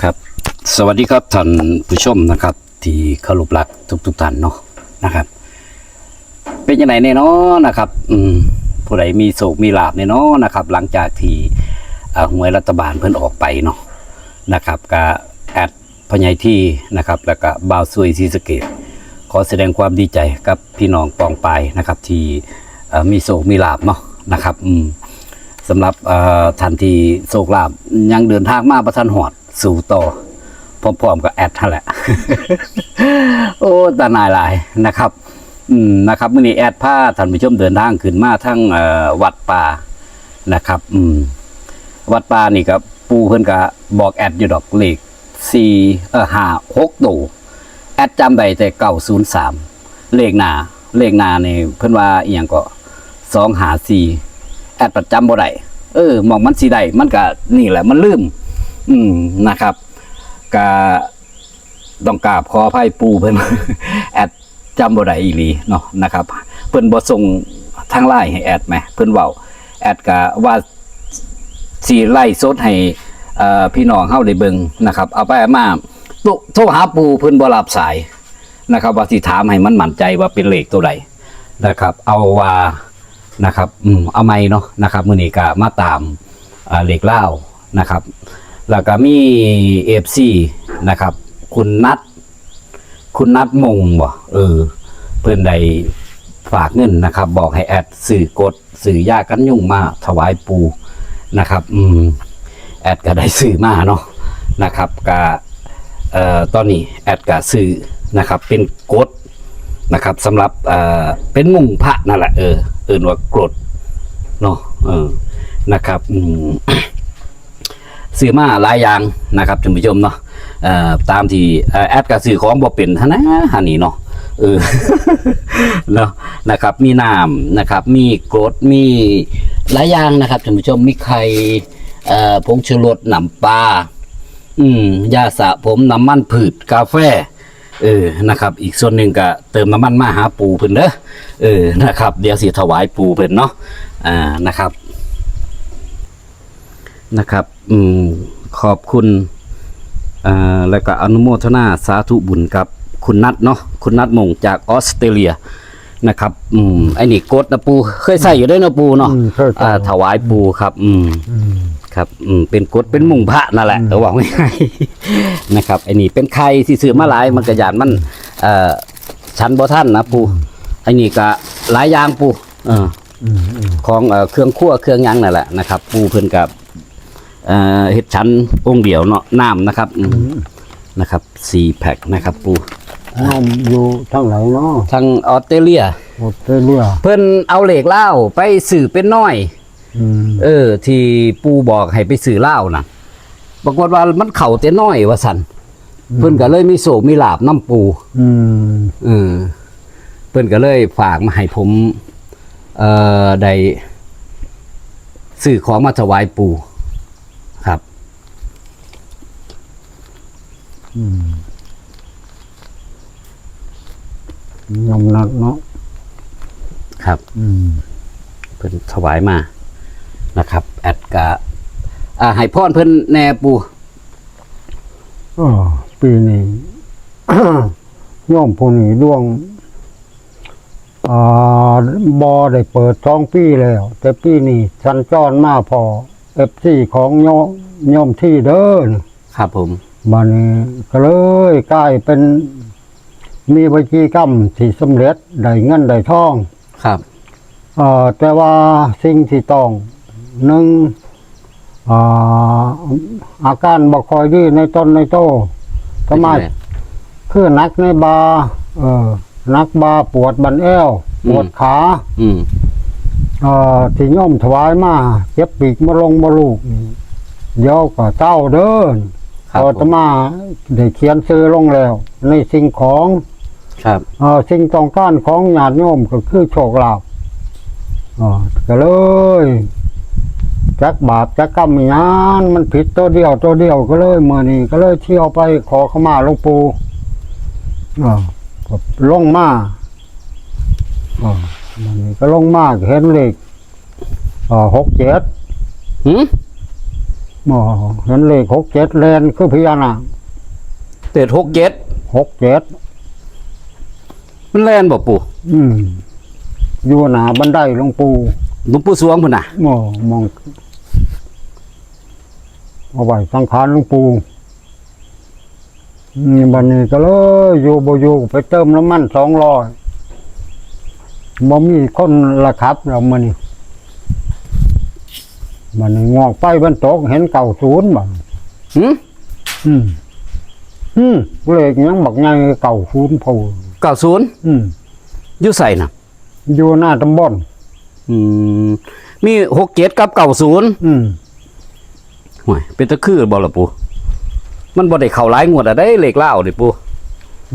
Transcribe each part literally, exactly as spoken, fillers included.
ครับ สวัสดีครับท่านผู้ชมนะครับ ที่เคารพรักทุกๆท่านเนาะนะครับ เป็นจั่งใดแน่เนาะนะครับ อืม ผู้ใดมีโชคมีลาภแน่เนาะนะครับ หลังจากที่ อ่า หวยรัฐบาลเพิ่นออกไปเนาะนะครับ ก็แอดพ่อใหญ่ทีนะครับ แล้วก็บ่าวซุยศรีสะเกษ ขอแสดงความดีใจกับพี่น้องปองปายนะครับ ที่ เอ่อ มีโชคมีลาภเนาะนะครับ อืม สำหรับ เอ่อ ท่านที่โชคลาภยังเดินทางมาบ่ทันฮอด สู้ต่อพร้อมๆกับแอดหั่นแหละ โอ้ ตาหน่ายหลายนะครับ อืม นะครับ มื้อนี้แอดพาท่านผู้ชมเดินทางขึ้นมาทาง เอ่อ วัดป่านะครับ อืม วัดป่านี่ก็ปู่เพิ่นก็บอกแอดอยู่ดอก เลขสี่ เอ่อ ห้า หก โต แอดจำได้แต่ เก้าศูนย์สาม เลขหน้า เลขหน้านี่เพิ่นว่าอีหยังก็ สองห้าสี่ แอดประจำบ่ได้ เออ หม่องมันสิได้ มันก็นี่แหละ มันลืม อืม นะครับ ก็ต้องกราบขออภัยปู่เพิ่น แอดจำบ่ได้อีหลีเนาะนะครับ เพิ่นบ่ส่งทางไลน์ให้แอดแหม เพิ่นเว้า แอดก็ว่าสิไลฟ์สดให้ เอ่อ พี่น้องเฮาได้เบิ่งนะครับ เอาไปเอามา โทร โทรหาปู่เพิ่นบ่รับสายนะครับ ว่าสิถามให้มันมั่นใจว่าเป็นเลขตัวใดนะครับ เอาว่านะครับ อืม เอาใหม่เนาะนะครับ มื้อนี้ก็มาตาม อ่า เลขลาวนะครับ แล้วก็มี เอฟซี นะครับ คุณนัท คุณนัทมงบ่ เออ เพิ่นได้ฝากเงินนะครับ บอกให้แอดซื้อกด ซื้อยากันยุงมาถวายปู่นะครับ อืม แอดก็ได้ซื้อมาเนาะนะครับ ก็ เอ่อ ตอนนี้แอดก็ซื้อนะครับ เป็นกดนะครับ สำหรับ เอ่อ เป็นมุงพระนั่นแหละ เออ เอิ้นว่ากดเนาะ เออ นะครับ อืม ซื้อมาหลายอย่างนะครับท่านผู้ชมเนาะ เอ่อ ตามที่ เอ่อ แอดก็ซื้อของบ่เป็นหั้นนะ หั้นนี่เนาะ เออ เนาะ นะครับ มีน้ำนะครับ มีกรด มีหลายอย่างนะครับท่านผู้ชม มีไข่ เอ่อ ผงชูรส น้ำปลา อืม ยาสระผม น้ำมันพืช กาแฟ เออ นะครับ อีกส่วนหนึ่งก็เติมน้ำมันมาหาปู่เพิ่นเด้อ เออ นะครับ เดี๋ยวสิถวายปู่เพิ่นเนาะ อ่า นะครับ นะครับ อืม ขอบคุณ เอ่อ แล้วก็อนุโมทนาสาธุบุญกับคุณนัทเนาะ คุณนัทมงจากออสเตรเลียนะครับ อืม ไอ้นี่กดนะปู่ เคยใส่อยู่เด้อเนาะปู่เนาะ อืม เคยใส่ อ่า ถวายปู่ครับ อืม อืม ครับ อืม เป็นกด เป็นมุงพระนั่นแหละ อืม เออ ว่าง่ายๆ นะครับ ไอ้นี่เป็นไข่ที่ซื้อมาหลาย มันก็ย้านมัน เอ่อ ฉันบ่ทันนะปู่ อืม ไอ้นี่ก็หลายอย่างปู่ เออ อืม อืม ของ เอ่อ เครื่องครัว เครื่องหยังนั่นแหละนะครับ ปู่เพิ่นก็ เอ่อ เฮ็ดฉันองค์เดียวเนาะ น้ำนะครับ อืม อืม นะครับ สี่แพ็คนะครับปู่ โยมอยู่ทางไหนเนาะ ทางออสเตรเลีย ออสเตรเลีย เพิ่นเอาเลขลาวไปซื้อเป็นน้อย อืม เออ ที่ปู่บอกให้ไปซื้อลาวน่ะ ปรากฏว่ามันเข้าแต่น้อยว่าซั่น อืม เพิ่นก็เลยมีโชคมีลาภนำปู่ อืม เออ เพิ่นก็เลยฝากมาให้ผม เอ่อ ได้ซื้อของมาถวายปู่ครับ อืม ยอมนักเนาะ ครับ อืม เพิ่นถวายมานะครับ แอดกะ อ่า ให้พรเพิ่นแหน่ปู่ เออ ปีนี้ โยมผู้นี้ดวง อ่า บ่ได้เปิดสองปีแล้ว แต่ปีนี้สัญจรมาพ้อ เอฟซี ของโยม โยมทีเด้อ ครับผม บัดนี้ก็เลยกลายเป็น มีวจีกรรมที่สำเร็จ ได้เงินได้ทอง ครับ เอ่อ แต่ว่าสิ่งที่ต้อง หนึ่ง อ่า อาการบ่ค่อยดีในตนในโต ทำไม เป็นไง คือหนักในบ่า เออ หนักบ่า ปวดบั้นแอว อืม ปวดขา อืม เอ่อ ที่โยมถวายมา เจ็บปีกบ่ลงบ่ลูก เดี๋ยวก็เศร้าเด้อ ครับ อาตมาได้เขียนชื่อลงแล้ว ในสิ่งของ ครับ เอ่อ สิ่งต้องการของญาติโยมก็คือโชคลาภ อ่า ก็เลย จักบาปจักกรรมอิหยัง มันผิดตัวเดียวตัวเดียว ก็เลยมื้อนี้ก็เลยเที่ยวไปขอขมาหลวงปู่ อ่า ก็ลงมา อ่า มื้อนี้ก็ลงมาก็เห็นเลข อ่า หกเจ็ด หืม บ่ เห็นเลขหกเจ็ดแล่นคือพญานาค เจ็ดหกเจ็ด หกเจ็ด มันแล่นบ่ปู่ อืม อยู่หน้าบันไดหลวงปู่ หลวงปู่สรวงพุ้นน่ะ บ่ หม่อง เอาไว้สังขารหลวงปู่ อืม บัดนี้ก็เลยอยู่บ่อยู่ไปเติมน้ำมันสองร้อย บ่มีคนละขับแล้วมื้อนี้ บัดนี้งอกไปมันตกเห็นเก้าศูนย์บัด หึ อืม อืม เลขหยังบักใหญ่เก้าศูนย์ พู้น เก้าศูนย์ อืม อยู่ไสน่ะ อยู่หน้าตำบล อืม มีหกเจ็ดกับเก้าศูนย์ อืม ห่วย เป็นตาคือบ่ล่ะปู่ มันบ่ได้เข้าหลายงวดอะเด้ เลขลาวนี่ปู่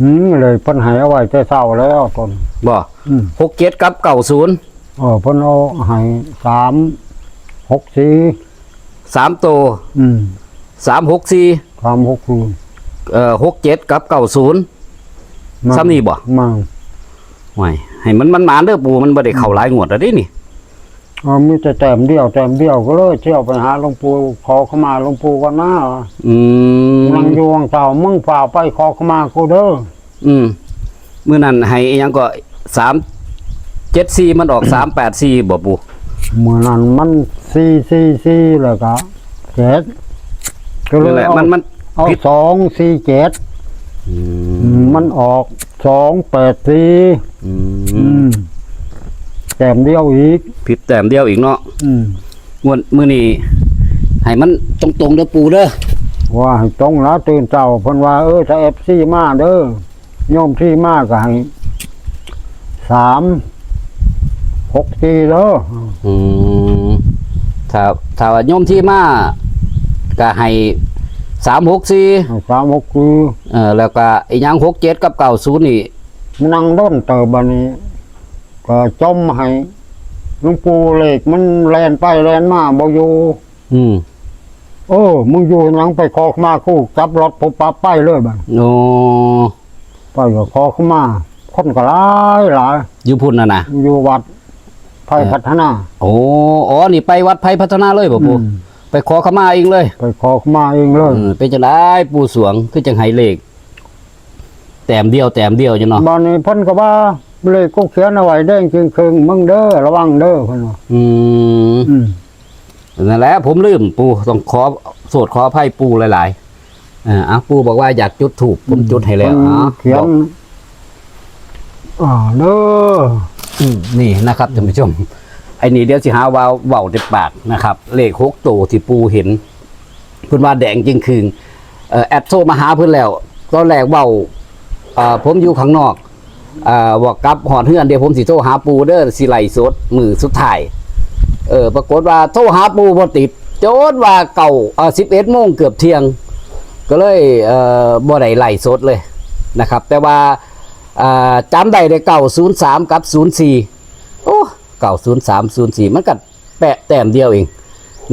อืม เลยเพิ่นให้เอาไว้แต่เช้าแล้วตน บ่ อืม หกเจ็ดกับเก้าศูนย์ เออ เพิ่นเอาให้สามหกสี่ สามตัว อืม สามหกสี่ สามหกสี่ เอ่อ หกเจ็ดกับเก้าศูนย์ มา ซ้ำนี่บ่ มา ห่วย ให้มัน มันหมานเด้อปู่ มันบ่ได้เข้าหลายงวดแล้วเด้นี่ เออ มีแต่แต้มเดียว แต้มเดียวก็เลยเที่ยวไปหาหลวงปู่ ขอขมาหลวงปู่ก่อนนะ อืม นั่งอยู่วังเสา มึงฝ่าไปขอขมากูเด้อ อืม มื้อนั้นให้อิหยังก็ สามเจ็ดสี่ มันออก สามแปดสี่ บ่ปู่ มื้อนั้นมัน สี่สี่สี่ แล้วก็ เจ็ด ก็เลย นั่นแหละ เอา มัน มัน เอา ผิด สองสี่เจ็ด อืม มันออก สองแปดสี่ อืม อืม แต้มเดียวอีก ผิดแต้มเดียวอีกเนาะ อืม งวดมื้อนี้ให้มันตรงๆเด้อปู่เด้อ ว่าให้ตรงนะ ตื่นเช้าเพิ่นว่า เออ ถ้า เอฟซี มาเด้อ โยมที่มาก็ให้ สามหกสี่ เด้อ อืม ถ้า ถ้าว่าโยมที่มา ก็ให้ สามหกสี่ ให้ สามหกสี่ เออ แล้วก็อีหยัง หกเจ็ดกับเก้าศูนย์นี่ มานั่งโดนเติบบัดนี้ ก็จมให้หลวงปู่ เลขมันแล่นไปแล่นมาบ่อยู่ อืม เออ มึงอยู่หยังไปขอขมากู จับรถปุ๊บปั๊บไปเลยบัด โอ้ ไปก็ขอขมา คนก็หลายหลาย อยู่พุ้นน่ะนะ อยู่วัดไพร เออ พัฒนา โอ้ อ๋อ นี่ไปวัดไพรพัฒนาเลยบ่ปู่ อืม ไปขอขมาเองเลย ไปขอขมาเองเลย เออ เป็นจังได๋ปู่สรวง คือจังให้เลข แต้มเดียว แต้มเดียวอยู่เนาะ บัดนี้เพิ่นก็ว่า เลขกูเขียนเอาไว้แดงจึ่งครึ่ง มึงเด้อ ระวังเด้อ เพิ่นว่า อืม อืม นั่นแหละ ผมลืมปู่ ต้องขอโทษขออภัยปู่หลายๆ เออ อ่ะ ปู่บอกว่าอยากจุดธูป ผมจุดให้แล้ว เพิ่น อ๋อ เขียน บอก อ่า เด้อ อืม นี่นะครับท่านผู้ชม ไอ้นี่เดี๋ยวสิหาว่าเว้าแต่ปากนะครับ เลขหกตัวที่ปู่เห็น เพิ่นว่าแดงจึ่งครึ่ง เอ่อ แอดโทรมาหาเพิ่นแล้ว ตอนแรกเว้า เอ่อ ผมอยู่ข้างนอก เอ่อ บอกกลับฮอดเฮือน เดี๋ยวผมสิโทรหาปู่เด้อ สิไลฟ์สดมื้อสุดท้าย เออ ปรากฏว่าโทรหาปู่บ่ติด จนว่าเก้า เอ่อ สิบเอ็ดโมงเกือบเที่ยง ก็เลย เอ่อ บ่ได้ไลฟ์สดเลยนะครับ แต่ว่า อ่า จำได้แต่ เก้าศูนย์สาม กับ ศูนย์สี่ โอ้ เก้าศูนย์สาม ศูนย์สี่ มันก็แปะแต้มเดียวเอง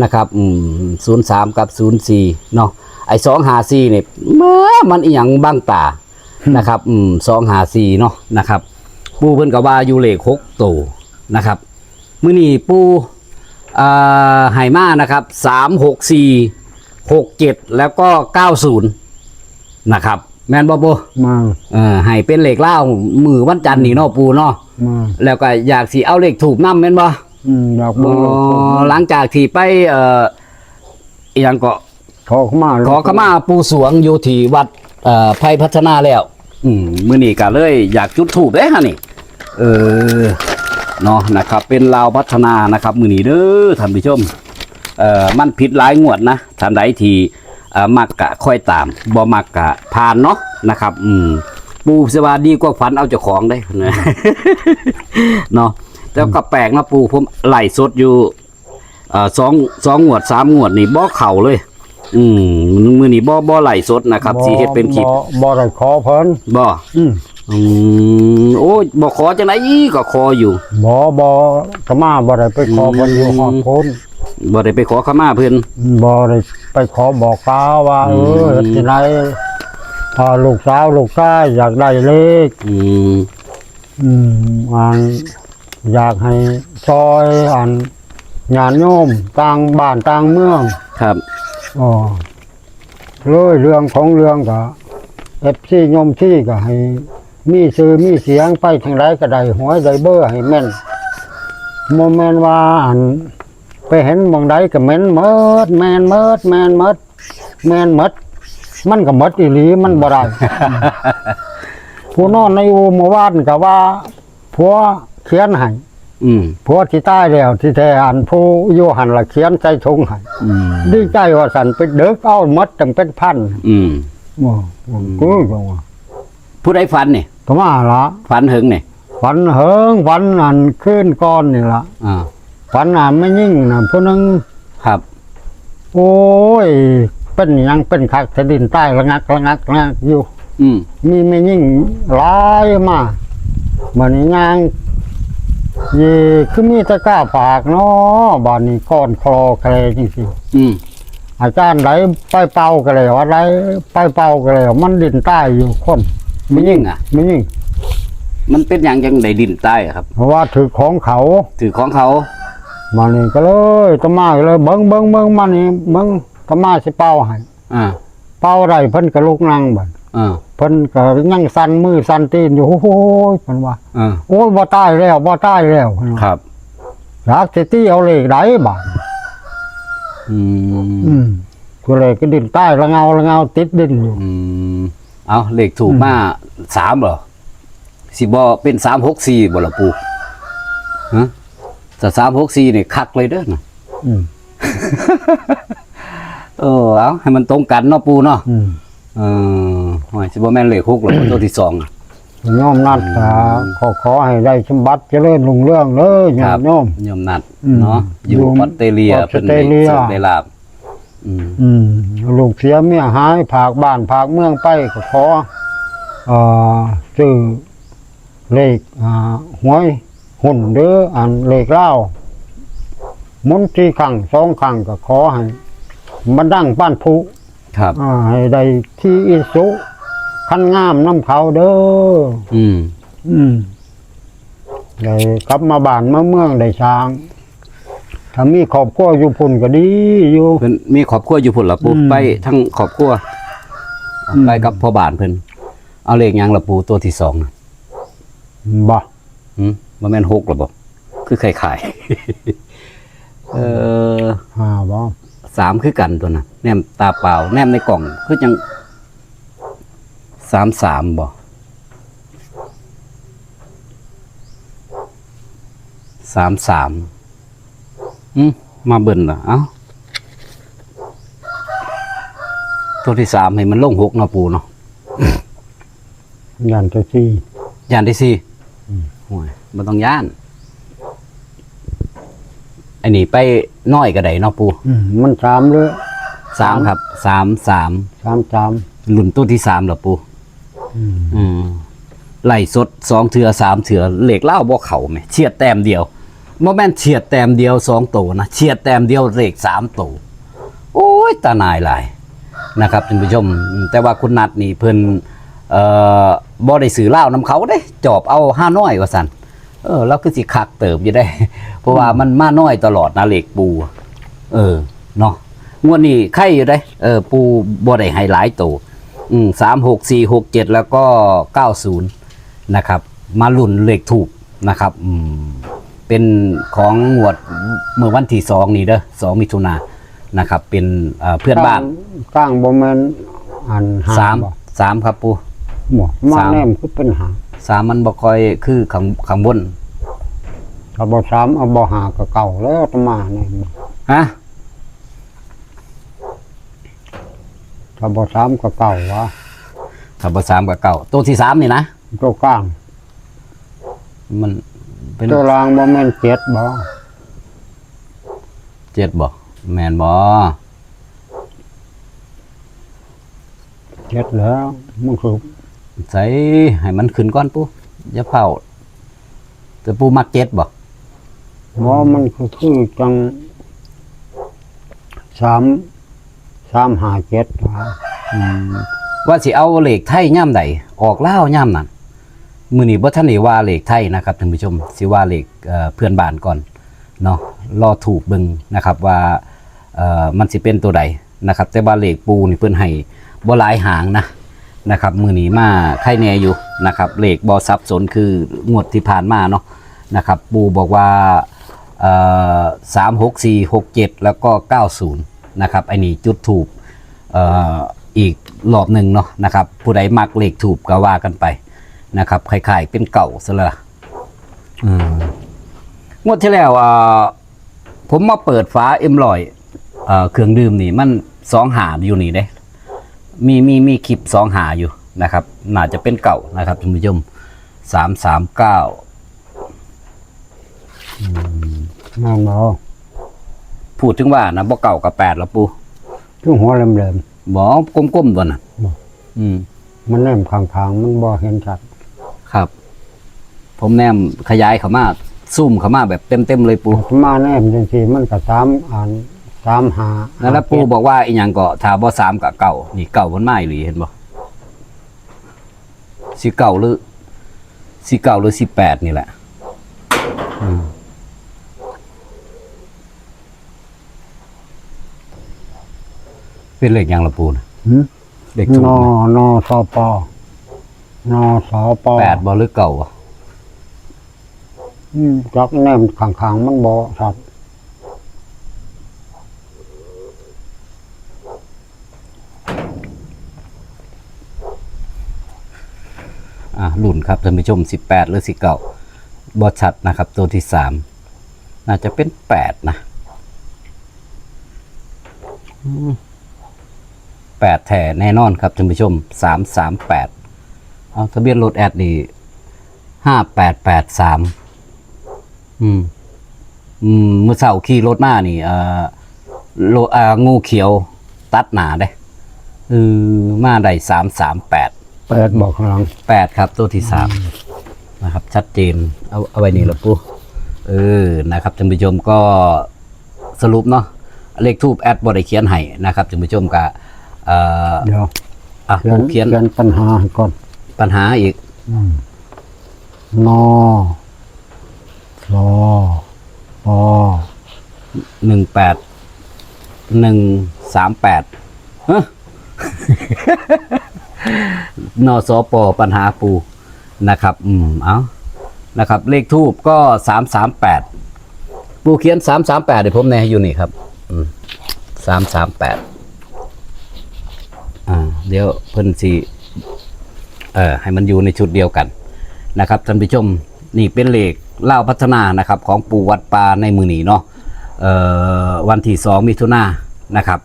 นะครับ อืม ศูนย์สาม กับ ศูนย์สี่ เนาะ ไอ้ สองห้าสี่ นี่ มา มันอิหยังบังตา นะครับ อืม สองห้าสี่ เนาะ นะครับ ปู่เพิ่นก็ว่าอยู่เลขหกตัวนะครับ มื้อนี้ปู่ อ่า ให้มานะครับ สามหกสี่ หกเจ็ด แล้วก็ เก้าศูนย์ นะครับ แม่นบ่ปู่ มา เออ ให้เป็นเลขลาวมื้อวันจันทร์นี่เนาะปู่เนาะ มา แล้วก็อยากสิเอาเลขธูปนำแม่นบ่ อืม อยากเบิ่งเลขธูป อ๋อ หลังจากที่ไป เอ่อ อิหยังก็ ขอขมา ขอขมาปู่สรวงอยู่ที่วัด เอ่อ ไพรพัฒนาแล้ว อืม มื้อนี้ก็เลยอยากจุดธูปเด้ฮะนี่ เออ เนาะ นะครับ เป็นลาวพัฒนานะครับ มื้อนี้เด้อท่านผู้ชม เอ่อ มันผิดหลายงวดนะ ท่านใดที่ เอ่อ มักก็ค่อยตาม บ่มักก็ผ่านเนาะ นะครับ อืม ปู่สิว่าดีกว่าฝันเอาเจ้าของเด้ เนาะ แต่ก็แปลกนะปู่ ผมไลฟ์สดอยู่ เอ่อ สอง สองงวด สามงวดนี่บ่เข้าเลย อืม มื้อนี้บ่ บ่ไลฟ์สดนะครับ บ่ สิเฮ็ดเป็นคลิป บ่ บ่ได้ขอเพิ่น บ่ อืม อืม โอ้ย บ่ขอจังได๋ก็ขออยู่ บ่ บ่ อาตมาบ่ได้ไปขอเพิ่นอยู่ อืม ฮอดพุ้น บ่ได้ไปขอขมาเพิ่น บ่ได้ไปขอบอกกล่าวว่า อืม เออ เฮ็ดจังได๋ อ่า ลูกสาวลูกชายอยากได้เลข อืม อืม อัน อยากให้ซอย อัน ญาติโยมต่างบ้านต่างเมือง ครับ อ๋อ เลยเรื่องของเรื่องก็ เอฟซี โยมที่ก็ให้มีชื่อมีเสียงไปทางใดก็ได้หวยได้เบอร์ให้แม่น บ่แม่นว่าอัน ไปเห็นหม่องใดก็แม่นหมด แม่นหมด แม่นหมด แม่นหมด มันก็หมดอีหลี มันบ่ได้ ผู้นอนในอู่เมื่อวานก็ว่า ผัวเขียนให้ อืม ผัวที่ตายแล้ว ที่แท้อันผู้อยู่หั่นละเขียนใส่ถุงให้ อืม ดีใจว่าซั่น ไปเดิกเอาหมดตั้งเป็นพัน อืม บ่ อืม คือว่า ผู้ใดฝันนี่ ก็มาละ ฝันเหิงนี่ ฝันเหิง ฝันอันคืนก่อนนี่ละ อ่า ฝันอ่ะแม่ยิ่งน่ะผู้หนึ่ง ครับ โอ้ย เป็นหยังเป็นคักแต่ดินใต้ระงักระงักระงักอยู่ อืม มีแม่ยิ่งหลายมา บัดนี้ย่าง เย่ คือมีแต่กล้าปากเนาะ บัดนี้ก้อนคลอแคลจังซี่ อืม อาจารย์ใดไปเป่าก็แล้ว อะไรไปเป่าก็แล้ว มันดินใต้อยู่คน แม่ยิ่งอะ แม่ยิ่ง มันเป็นหยังจังได้ดินใต้อะครับ เพราะว่าถือของเขา ถือของเขา มานี่ก็เลย อาตมาก็เลย เบิ่ง เบิ่ง เบิ่ง มานี่ เบิ่ง อาตมาสิเป่าให้ อ่า เป่าได้เพิ่นก็ลุกนั่งบัด อ่า เพิ่นก็ยังสั่นมือสั่นตีนอยู่ โอ้ย เพิ่นว่า อ่า โอ้ย บ่ตายแล้ว บ่ตายแล้ว เพิ่นว่า ครับ อยากสิตีเอาเลขใดบาด อืม อืม ก็เลยก็ดินใต้ระเงาระเงาติดดินอยู่ อืม เอาเลขถูก อืม มา สามเหรอ สิบ่เป็น สามหกสี่ บ่ล่ะปู่ ฮะ ถ้า สามหกสี่ นี่คักเลยเด้อนะ อืม เออ เอาให้มันตรงกันเนาะปู่เนาะ อืม เออ โอ้ย สิบ่แม่นเลขหกหรอก ตัวที่สองอะ โยมนัดก็ อืม ขอ ขอให้ได้สมบัติเจริญรุ่งเรืองเด้อ ครับ ญาติโยม โยมนัด อืม เนาะ อยู่ อยู่ ออสเตรเลีย ออสเตรเลีย เพิ่นได้โชคได้ลาภ อืม อืม ลูกเสียเมียหาย ฝากบ้านฝากเมืองไปก็ขอ เอ่อ ซื้อเลข อ่า หวยหุ้นหรืออันเลขลาว หมุนสี่ครั้ง สองครั้ง ก็ขอให้มันดังปานพลุ ครับ อ่า ให้ได้ที่อิสุคันงามนำเขาเด้อ อืม อืม ได้กลับมาบ้านมาเมืองได้สร้าง ถ้ามีครอบครัวอยู่พุ่นก็ดีอยู่ เพิ่นมีครอบครัวอยู่พุ่นล่ะปู่ อืม ไปทั้งครอบครัว อืม ไปกับพ่อบ้านเพิ่น เอาเลขหยังล่ะปู่ ตัวที่สองน่ะ บ่ หืม บ่แม่นหกล่ะบ่ คือคล้ายๆ เออ ห้าบ่ สามคือกันตัวน่ะ แนมตาเปล่า แนมในกล่อง คือจัง สามสาม บ่ สามสาม อืม มาเบิ่นล่ะ เอ้า ตัวที่สามให้มันลงหกเนาะปู่เนาะ ย่านที่สี่ ย่านที่สี่ อืม โอ้ย บ่ต้องย่าน อันนี้ไปน้อยก็ได้เนาะปู่ อืม มันสามเลย สามครับ สามสาม สามสาม รุ่นตัวที่สามเหรอปู่ อืม อืม ไล่สดสองเทื่อสามเทื่อ เลขลาวบ่เข้าแหม เฉียดแต้มเดียว บ่แม่นเฉียดแต้มเดียวสองโตนะ เฉียดแต้มเดียวเลขสามโต โอ้ย ตาหน่ายหลายนะครับท่านผู้ชม แต่ว่าคุณนัทนี่เพิ่น เอ่อ บ่ได้ซื้อลาวนำเขาเด้ จอบเอาฮานอยว่าซั่น เออ ลาวคือสิคักเติบอยู่เด้ เพราะว่ามันมาน้อยตลอดนะเลขปู่ เออ เนาะ งวดนี้ไข่อยู่เด้ เออ ปู่บ่ได้ให้หลายโต อืม สามหก สี่หก เจ็ด แล้วก็ เก้าศูนย์ นะครับ มาลุ้นเลขธูปนะครับ อืม เป็นของงวดเมื่อวันที่สองนี่เด้อ สอง มิถุนายนนะครับ เป็น เอ่อ เพื่อนบ้าน กลาง กลางบ่แม่นอันห้า สาม บ่ สามครับปู่ บ่ มา สาม แนมคือเป็นห้า สามมันบ่ค่อยคือข้าง ข้างบน ถ้าบ่สามเอาบ่ห้าก็เก้าแล้วอาตมานี่ ฮะ ถ้าบ่สามก็เก้าวะ ถ้าบ่สามก็เก้า ตัวที่สามนี่นะ ตัวกลาง มันเป็น ตัวล่างบ่แม่นเจ็ดบ่ เจ็ดบ่ แม่นบ่ เจ็ดแล้ว มันคือ ใส่ให้มันขึ้นก่อนปู่ อย่าเฝ้า แต่ปู่มักเจ็ดบ่ บ่ มันคือ คือจัง สาม สามห้าเจ็ด อืม ว่าสิเอาเลขไทยยามใด ออกลาวยามนั้น มื้อนี้บ่ทันได้ว่าเลขไทยนะครับท่านผู้ชม สิว่าเลข เอ่อ เพื่อนบ้านก่อนเนาะ รอธูปเบิ่งนะครับว่า เอ่อ มันสิเป็นตัวใด นะครับ แต่ว่าเลขปู่นี่เพิ่นให้บ่หลายหางนะ นะครับ มื้อนี้มาไข่แน่อยู่นะครับ เลขบ่สับสนคืองวดที่ผ่านมาเนาะนะครับ ปู่บอกว่า เอ่อ สามหกสี่ หกเจ็ด แล้วก็ เก้าศูนย์ นะครับ ไอ้นี่จุดธูป เอ่อ อีกรอบหนึ่งเนาะนะครับ ผู้ใดมักเลขธูปก็ว่ากันไปนะครับ คล้ายๆเป็นเก้าซะละ อืม งวดที่แล้ว อ่า ผมมาเปิดฝา เอ็มร้อย เอ่อ เครื่องดื่มนี่มัน สองห้า อยู่นี่เด้ มี มี มีคลิป สองห้า อยู่นะครับ น่าจะเป็นเก้านะครับท่านผู้ชม สามสามเก้า อืม แม่นบ่ พูดถึงว่านะ บ่เก้ากับแปดแล้วปู่ คือหัวแหลมๆ บ่ กลมๆ ตัวน่ะ บ่ อืม มันแนมข้างๆ มันบ่เห็นชัด ครับ ผมแนมขยายเข้ามา ซูมเข้ามาแบบเต็มๆเลยปู่ มาแนมจังซี่มันก็สามอัน สามห้า นั่นแหละปู่บอกว่าอีหยังก็ ถ้าบ่สามก็เก้า นี่เก้ามันมาอีหลี เห็นบ่ สิเก้าหรือ สิเก้าหรือ สิบแปด นี่แหละ อืม เป็นเลขหยังล่ะปู่น่ะ หืม เลขธูป น น่ะ น สป น สป แปดบ่หรือเก้าบ่ อืม จักแนมข้างๆ มันบ่ชัด อ่ะ ลุ้นครับท่านผู้ชม สิบแปด หรือ สิบเก้า บ่ชัดนะครับ ตัวที่สาม น่าจะเป็นแปดนะ อืม แปดแท้แน่นอนครับท่านผู้ชม สามสามแปด เอา ทะเบียนรถแอดนี่ ห้าแปดแปดสาม อืม อืม มื้อเช้าขี่รถมานี่ เอ่อ รถ อ่า งูเขียวตัดหน้าเด้ เออ มาได้ สามสามแปด แปดบอกข้างหลัง แปดครับ ตัวที่สาม อืม นะครับ ชัดเจน เอา เอาไว้นี่ละปู่ เออ นะครับท่านผู้ชม ก็สรุปเนาะ เลขธูปแอดบ่ได้เขียนให้นะครับท่านผู้ชม ก็ เอ่อ เดี๋ยว อ่ะ เขียน ปู่เขียน เขียนปัญหาให้ก่อน ปัญหาอีก อืม น ส ป หนึ่งแปด หนึ่งสามแปด ฮะ น ส ป ปัญหาปู่นะครับ อืม เอา นะครับ เลขธูปก็ สามสามแปด ปู่เขียน สามสามแปด ให้ผมแหน่ อยู่นี่ครับ อืม สามสามแปด อ่า เดี๋ยวเพิ่นสิ เอ่อ ให้มันอยู่ในชุดเดียวกันนะครับท่านผู้ชม นี่เป็นเลขลาวพัฒนานะครับ ของปู่วัดป่าในมื้อนี้เนาะ เอ่อ วันที่สองมิถุนายนนะครับ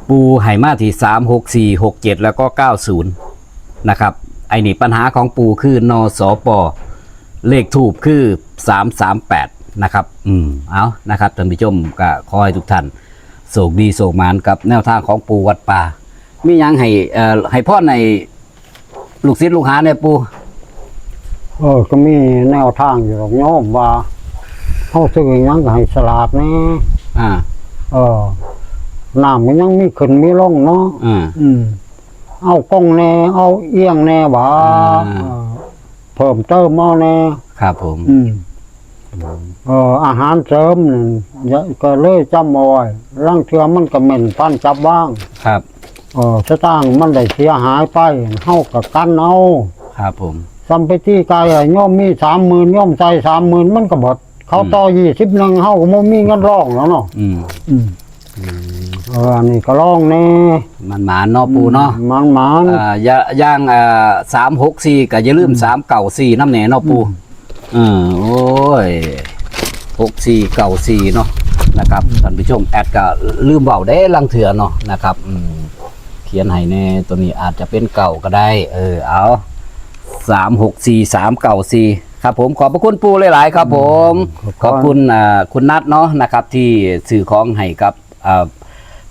ปู่ให้มาที่ สามหกสี่ หกเจ็ด แล้วก็ เก้าศูนย์ นะครับ ไอ้นี่ปัญหาของปู่คือ น ส ป เลขธูปคือ สามสามแปด นะครับ อืม เอา นะครับท่านผู้ชม ก็ขอให้ทุกท่านโชคดีโชคหมานกับแนวทางของปู่วัดป่า มีหยังให้ เอ่อ ให้พรให้ลูกศิษย์ลูกหาแหน่ปู่ เออ ก็มีแนวทางอยู่ดอกโยมว่า เฮาซื้อหยังก็ให้ฉลาดแหน่ อ่า เออ น้ำมันยังมีขึ้นมีลงเนาะ อ่า อืม เอากงแหน่ เอาเอี้ยงแหน่หวา อ่า เออ เพิ่มเติมเอาแหน่ ครับผม อืม เออ อาหารเสริมนี่ อย่า ก็เลยจำเอาไว้ ลางเทื่อมันก็แม่นปานจับวาง ครับ เออ สตางค์มันได้เสียหายไป เฮาก็กันเอา ครับผม ส่ำไปตีไก่อะ โยมมีสามหมื่น โยมใส่สามหมื่น มันก็เบิด เขาต่อ อืม ยี่สิบหนึ่ง เฮาก็บ่มีเงินรองแล้วเนาะ อืม อืม อืม เออ อันนี้ก็ลองแหน่ มันหมานเนาะปู่เนาะ อืม มันหมาน อ่า อย่า อย่าง อ่า สามหกสี่ ก็อย่าลืม อืม สามเก้าสี่ นำแหน่เนาะปู่ อืม เออ โอ้ย หกสี่เก้าสี่ เนาะ นะครับ ท่านผู้ชม แอดก็ลืมเว้าเด้ ลางเทื่อเนาะ นะครับ อืม เขียนให้แหน่ ตัวนี้อาจจะเป็นเก้าก็ได้ เออ เอา สามหกสี่ สามเก้าสี่ ครับผม ขอบพระคุณปู่หลายๆ ครับผม ขอบคุณ ขอบคุณ อ่า คุณนัทเนาะ นะครับ ที่ซื้อของให้กับ อ่า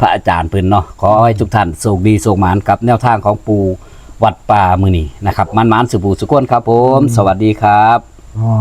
พระอาจารย์เพิ่นเนาะ ขอให้ทุกท่านโชคดีโชคหมานกับแนวทางของปู่วัดป่ามื้อนี้นะครับ หมานๆ สุผู้สุคนครับผม อืม สวัสดีครับ อ๋อ